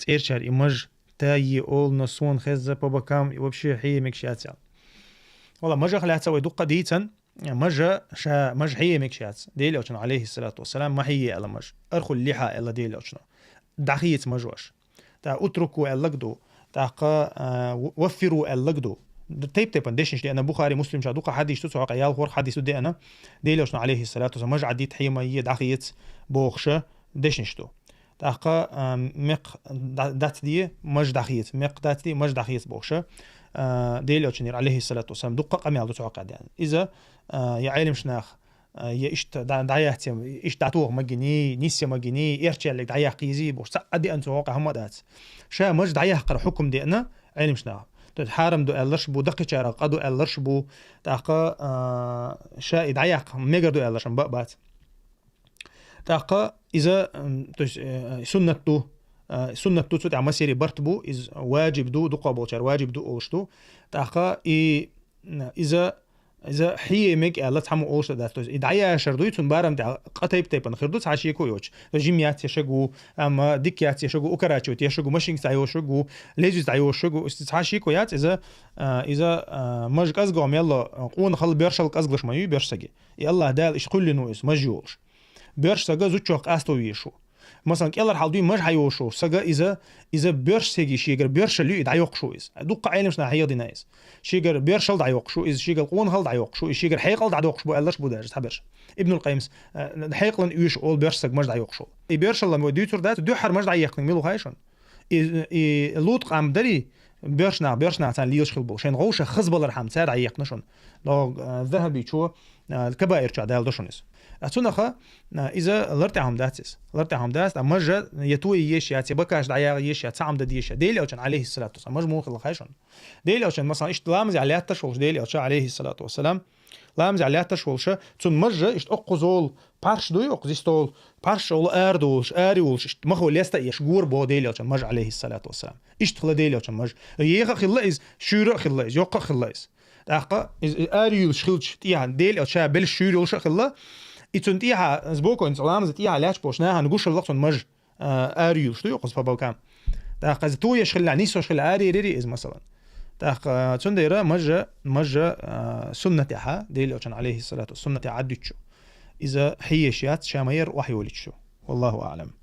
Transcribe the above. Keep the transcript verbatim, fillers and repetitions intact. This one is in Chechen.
цӀерчара и маж та е олна сона хеза по бокам, и вообще хье мегаш яц аьлла. Вала, мажах лаьца вай дукха дийцан, мажа ша, мажа хье мегаш яц. Дела Элчано, алейхиссалату вассалам, ма хье аьлла маж. Архул лиха аьлла Дела Элчано. ДӀахеца мажош. Та утруку аьллаг ду. ТӀаккха, а, в-, ваффиру аьллаг ду. Д-, тайп-тайпан дешнаш деана, Бухари, Муслим чу дукха хьадис ду, цу хьакъа ялхорх хьадис ду деана. Дела Элчано, алейхиссалату вассалам, маж Ӏадит хье ма е дӀахеца бохуша дешнаш ду. ТӀаккха, а, мекх да-, дацде, маж дӀахеца, мекх дацде, маж дӀахеца бохуша, а, Дела Элчанера, алейхиссалату вассалам, дукха къамел ду цу хьакъа деана. Иза, а, я Ӏелимш нах, а, я иштта дӀа-, дӀаяхьа, иштта дӀатоха магини, нисъя магини, эрчаллиг дӀаяккха езий бохуш, цхьа а деана цу хьакъа хӀама дац. Ша маж дӀаяккхара хьукум деана Ӏелимш нах. То есть хьарам ду аьлларш бу, даккхичара къа ду аьлларш бу, тӀаккха, а, ша и дӀаяккха мегар ду аьлларш ба-, бац. ТӀаккха иза, м, то есть, э, суннат ду, э, суннат ду, цу тӀа масери барт бу, из важиб ду, дукха болчар важиб ду олуш ду. ТӀаккха и, м, иза, иза хье мег аьлла цхьамма олуш дац. То есть и дӀаяшар дуй, цун барам тӀа къа тайп-тайпана хир ду, цхьа шеко йоцуш. То есть жим яц я шагу, амма дик яц я шагу, укорачивать я шагу, машинка дӀайо шагу, лезвица дӀайо шагу, цхьа шеко яц, иза, э, иза, э, маж кӀазго мелло, э, къона хала боьршал кӀазглаш ма ю боьрш саги. И Аллах Дала иштта кхоьллина ву иза, маж йолуш. Боьрш сага зудчох къасто везаш ву. Масалан, кӀелхьархьа дуй маж хьайолуш ву. Сага иза, иза боьрш сеги шегара боьршал ю, и дӀайоккхуш ву иза. Дуккха Ӏелимш нах хьехадина иза. Шегара боьршал дӀайоккхуш ву иза, шегара къона хала дӀайоккхуш ву иза, шегара хьекъал дӀадоккхуш бу аьлларш бу даже цхьаберш. Ибнул Къайимс, э, хьекъалан оьшу олу боьрш сага маж дӀайоккхуш ву. И боьршал ма вай дуьйцур дац, дуьххьара маж дӀайеккхинарг мила ву хаьий шуна? И, и лут къам дарий, боьрш нах, боьрш нах царна лелаш хила болу. Шайн гӀовша хазбалар хьама цара дӀаеккхина шуна. Но, а, Захабичо, а, Кабаир чу дала до шуна иза. А цунаха, а, иза лар тӀехьа хӀума дац иза. Лар тӀехьа хӀума дац, а мажа я тое еш яц, я бакаш дӀаяла еш яц, цхьа хӀума дан дезаш яц. Дела Элчан, алейхиссалату вассалам, мажа муха хила хаьий шуна? Дела Элчан, масалан, иштта ламазехь лаьтташ волуш Дела Элча, алейхиссалату вассалам, ламазехь лаьтташ волуша, цунна мажа иштта оккхузол парш дуй, оккху зистол, парш олу ара долуш, ари волуш, иштта махо леста еш гора бо Дела Элчан мажа, алейхиссалату вассалам. Иштта хила Дела Элчан мажа. Еха а хилла иза, шуьйра а хилла иза, йоккха а хилла иза. ТӀаккха иза ари юлуш хилча тӀехьа Дела Элча белш шуьйра йолуш а хилла, и цунна тӀехьа, сбокойнца ламаза тӀехьа лаьч болуш нахана гушаллах цунна мажа. А, ари юлуш ду йоккхуза по бокам. ТӀаккха иза тоеш хилла, нисош хилла, ари рери иза, масалан. ТӀаккха, а, цундела мажа, мажа, а, суннатехьа, Дела Элчан, алейхиссалату, суннатехьа Ӏаддуьтчу. Иза хьиеш яц, ша ма яр охьайоличу. Валлаху аълам.